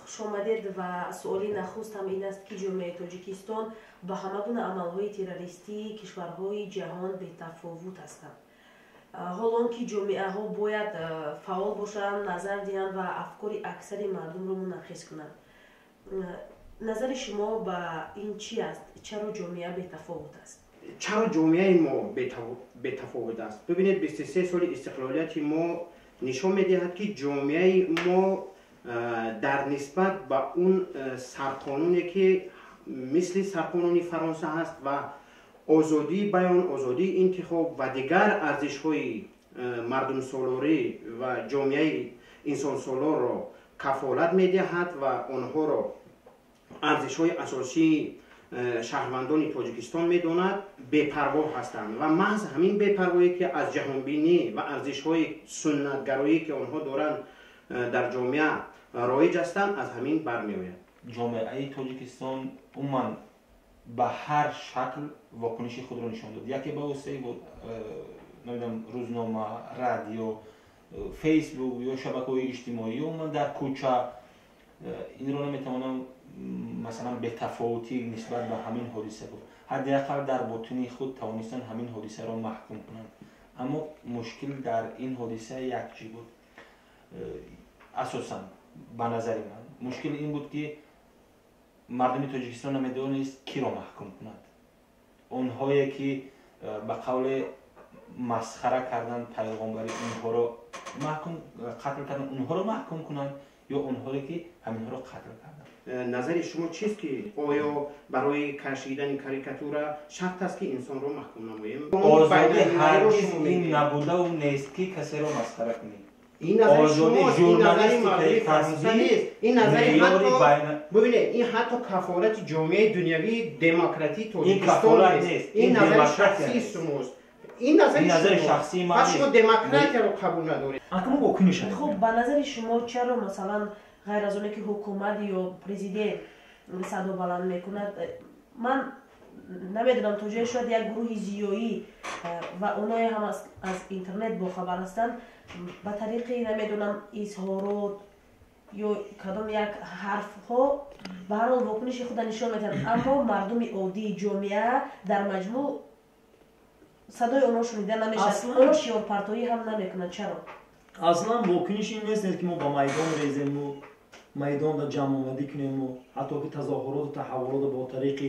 Хуш омадед ва суоли нахуст ҳам ин аст, ки ҷомеаи Тоҷикистон ба ҳама гуна амалҳои террористии кишварҳои ҷаҳон бетафовут ҳастанд. Ҳол он ки ҷомеаҳо бояд фаъол бошанд, назар диҳанд ва афкори аксари мардумро мунаққис кунанд. Назари шумо ба ин чӣ аст? Чаро ҷомеа бетафовут аст? Чаро ҷомеаи мо бетафовут аст? Бибинед, 23 соли истиқлолияти мо нишон медиҳад, ки ҷомеаи мо дар нисбат ба он сарқонуне, ки мисли сарқонуни Фаронса ҳаст ва озодии баён, озодии интихоб ва дигар арзишҳои мардумсолорӣ ва ҷомеаи инсонсолорро кафолат медиҳад ва онҳоро арзишҳои асосии шаҳрвандони Тоҷикистон медонад, бепарвоҳ ҳастанд. Ва маҳз ҳамин бепарвоҳӣ, ки аз ҷаҳонбинӣ ва арзишҳои суннатгароӣ, ки онҳо доранд, дар ҷомеа роиҷ ҳастанд, аз ҳамин бармеояд. Ҷомеаи Тоҷикистон умуман ба ҳар шакл вокуниши худро нишон дод. Яке ба воситаи, намедонам, рӯзнома, радио, Фейсбук ё шабакаҳои иҷтимоӣ ё умуман дар кӯча. Инро наметавонам, масалан, бетафовутӣ нисбат ба ҳамин ҳодиса гуфт. Ҳадди ақал дар ботини худ тавонистанд ҳамин ҳодисаро маҳкум кунанд. Аммо мушкил дар ин ҳодиса як чӣ буд? Асосан, ба назари ман, мушкил ин буд, ки мардуми Тоҷикистон намедонист, киро маҳкум кунад. Онҳое ки ба қавле масхара карданд пайғомбари, онҳоро маҳкум, қатл карданд, онҳоро маҳкум кунанд ё онҳое ки ҳаминҳоро қатл карданд. Назари шумо чист, ки оё барои кашидани карикатура шарт аст, ки инсонро маҳкум намоем? Озодӣ ҳаргиз ин набудаву нест, ки касеро масхара кунӣ. Ин назари шумост, ин назари мардуми Фаронса нест. Ин назари ҳатто, бубинед, ин ҳатто кафолати ҷомеаи дунявии демократии Тоҷикистон нест. Ин назари шахсии шумост. Ин назари шахсии ман. Пас шумо демократияро қабул надоред. Акнун вокуниш. Хуб, ба назари шумо чаро, масалан, ғайр аз оне ки ҳукумат ё президент садо баланд мекунад, ман намедонам, то ҷое шояд як гурӯҳи зиёӣ ва оное ҳам аз интернет бохабар ҳастанд, ба тариқи, намедонам, изҳорот ё кадом як ҳарфҳо ба ҳар ҳол вокуниши худа нишон медиҳанд, аммо мардуми оддии ҷомеа дар маҷмӯъ садои онҳо шунида намешавад, онҳо шиёрпартоӣ ҳам намекунанд? Чаро? Аслан вокуниш ин нест, ки мо ба майдон резему, майдонда ҷамъомадӣ кунему, ҳатто ки тазоҳуроту таҳаввулотро бо тариқи,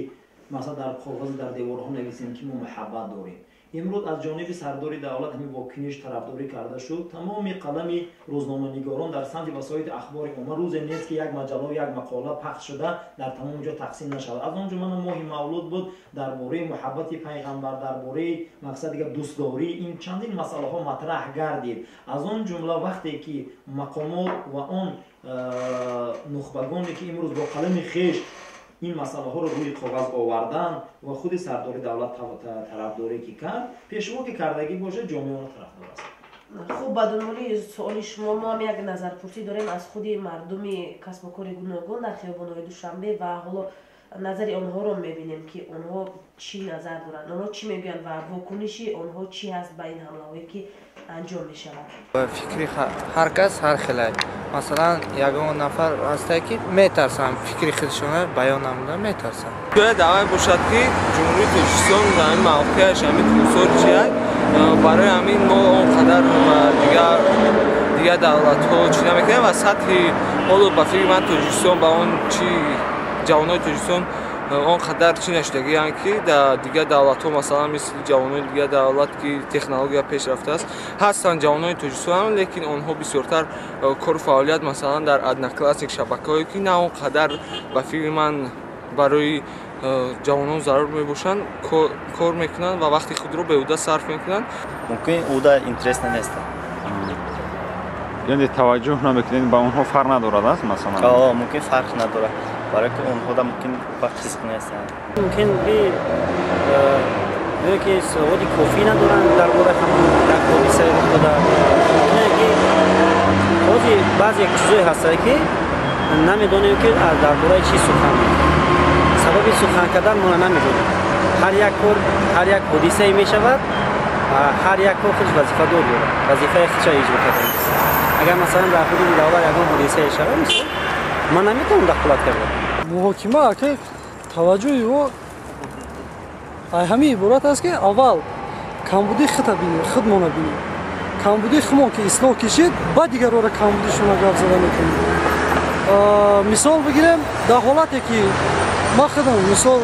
масалан, дар коғаз, дар деворҳо нависем, ки мо муҳаббат дорем. Имрӯз аз ҷониби сардори давлат ҳамин вокуниш тарафдорӣ карда шуд. Тамоми қалами рӯзноманигорон дар самти васоити ахбори омма, рӯзе нест, ки як маҷалло, як мақола пахш шуда дар тамоми ҷо тақсим нашавад. Аз он ҷумла моҳи мавлуд буд, дар бораи муҳаббати пайғамбар, дар бораи, мақсад дига, дӯстдорӣ, ин чандин масъалаҳо матраҳ гардид. Аз он ҷумла вақте ки мақомот ва он нухбагоне, ки имрӯз бо қалами хеш ин масъалаҳоро рӯи коғаз овардан ва худи сардори давлат тарафдорӣ ки кард, пешво ки кардагӣ бошад, ҷомеа она тарафдор аст. Хуб, ба дунболи суоли шумо мо ҳам як назарпурсӣ дорем аз худи мардуми касбукори гуногун дар хиёбонҳои Душанбе ва ҳоло назари онҳоро мебинем, ки онҳо чӣ назар доранд, онҳо чӣ мегӯянд ва вокуниши онҳо чӣ ҳаст ба ин ҳамлаҳое, ки анҷом мешавад. Фикри ҳар кас ҳар хелай. Масалан, ягон нафар ҳастае, ки метарсанд, фикри худшона баён намуда метарсанд. Бояд давай бошад, ки Ҷумҳурии Тоҷикистон дар ҳамин мавқеаш, ҳамин курсор чиай, барои ҳамин мо он қадар ба дигар давлатҳо чӣ намекунем ва сатҳи ҳоло, ба фикри ман, Тоҷикистон ба он чи ҷавонои Тоҷикистон он қадар чӣ нашудагианд, ки дар дигар давлатҳо, масалан, мисли ҷавонои дигар давлат, ки технология пеш рафтааст. Ҳастанд ҷавонои Тоҷикистон, лекин онҳо бисёртар кору фаъолият, масалан, дар Одноклассник, шабакаҳое, ки на он қадар, ба фикри ман, барои ҷавонон зарур мебошанд, кор мекунанд ва вақти худро беҳуда сарф мекунанд. Мумкин уда интересно нест. Яъне таваҷҷӯҳ намекунед ба онҳо, фарқ надорад аст, масалан? Мумкин фарқ надорад, барои ки онҳода мумкин вақт ҳис нестанд. Мумкин ки ё ки саводи кофӣ надоранд дар бораи ҳамон як ҳодисаи рух дода. Мумкине ки ҳозир баъзе чизое ҳастанд, ки намедонем, ки дар бораи чӣ сухан мекунем, сабаби сухан кардан мо намедонем. Ҳар як кор, ҳар як ҳодисае мешавад, ҳар як кор худш вазифадор дорад, вазифаи худша иҷро кардан. Агар, масалан, дар ҳудуди давлат ягон ҳодисае шавад, мисол, Ман наметавонам дахолат карда. Муҳокима ака таваҷҷӯҳи ӯ ҳамин иборат аст, ки аввал камбудии худта бинем, худмона бинем. Камбудии худмон ки ислоҳ кишид, баъд дигарора камбудишона гап зада метавонем. Мисол бигирем, дар ҳолате ки ман худам мисол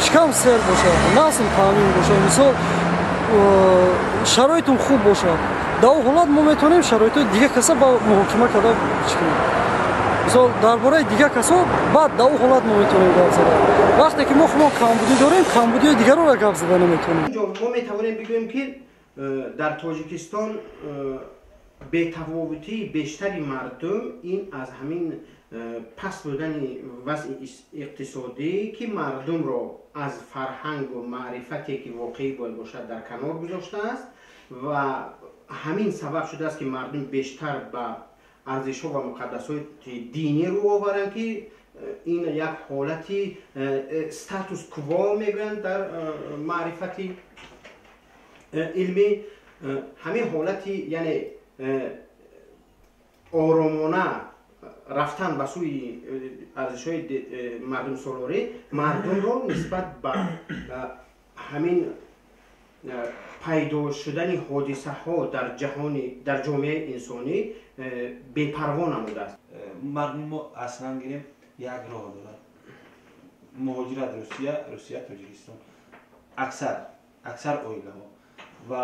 шикам сер бошад, насл таъмин бошад, мисол шароитум хуб бошад, дар он ҳолат мо метавонем шароитҳои дигар каса ба муҳокима карда чӣ кунем. Мисол дар бораи дигар касо баъд дар он ҳолат мо метавонем гап зада. Вақте ки мо худмон камбудӣ дорем, камбудиҳои дигарро гап зада наметавонем. Мо метавонем бигӯем, ки дар Тоҷикистон бетафовутии бештари мардум ин аз ҳамин паст будани вазъи иқтисодӣ, ки мардумро аз фарҳангу маърифате, ки воқеӣ бояд бошад, дар канор гузоштааст ва ҳамин сабаб шудааст, ки мардум бештар ба арзишҳо ва муқаддасоти динӣ рӯ оваранд, ки ин як ҳолати статус кво мегӯянд дар маърифати илмӣ. Ҳамин ҳолати, яъне оромона рафтан ба сӯи арзишҳои мардумсолорӣ мардумро нисбат ба ҳамин пайдо шудани ҳодисаҳо дар ҷаҳони, дар ҷомеаи инсонӣ бепарво намудааст. Мардуми мо аслан гирем як роҳ дорад: муҳоҷират Русия, Русия Тоҷикистон, аксар оилаҳо. Ва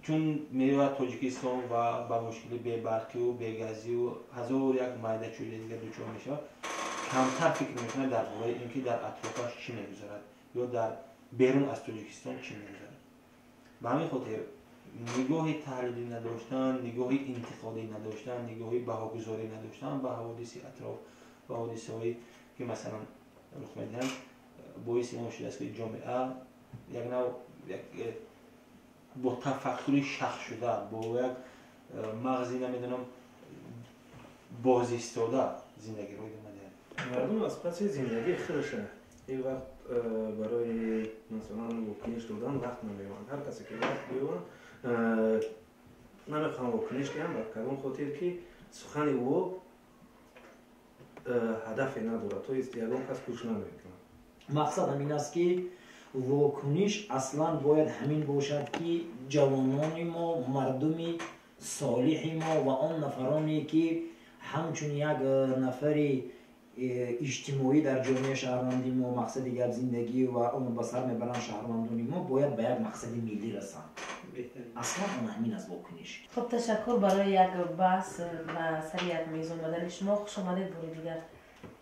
чун меояд Тоҷикистон ва ба мушкили бебарқию бегазию ҳазор як майдачӯи дигар дучор мешавад, камтар фикр мекунад дар бораи ин ки дар атрофаш чӣ мегузарад ё дар берун аз Тоҷикистон чӣ мегузарад. Ба ҳамин хотир нигоҳи таҳлилӣ надоштан, нигоҳи интиқодӣ надоштан, нигоҳи баҳогузорӣ надоштан ба ҳаводиси атроф ва ҳодисаҳое, ки масалан рух медиҳанд, боиси он шудааст, ки ҷомеа як нав бо тафаккури шахсшуда, бо як мағзи намедонам бозистода зиндагиро идома диҳад. Мардум аз паси зиндагии худаша ин вақт барои масалан вокуниш додан вақт намеёбанд. Ҳар касе ки вақт биёбанд, намехоҳанд вокуниш диҳанд, ба кадом хотир ки сухани ӯ ҳадафе надорад, то есть ягон кас гӯш намекунад. Мақсад ҳамин аст, ки вокуниш аслан бояд ҳамин бошад, ки ҷавонони мо, мардуми солиҳи мо ва он нафароне, ки ҳамчун як нафари иҷтимоӣ дар ҷомеаи шаҳрванди мо, мақсади гап зиндагӣ ва умр ба сар мебаранд, шаҳрвандони мо бояд ба як мақсади миллӣ расанд. Аслан он ҳамин аст вокуниш. Хуб, ташаккур барои як баҳс ва сари як мез омадани шумо. Хуш омадед бори дигар.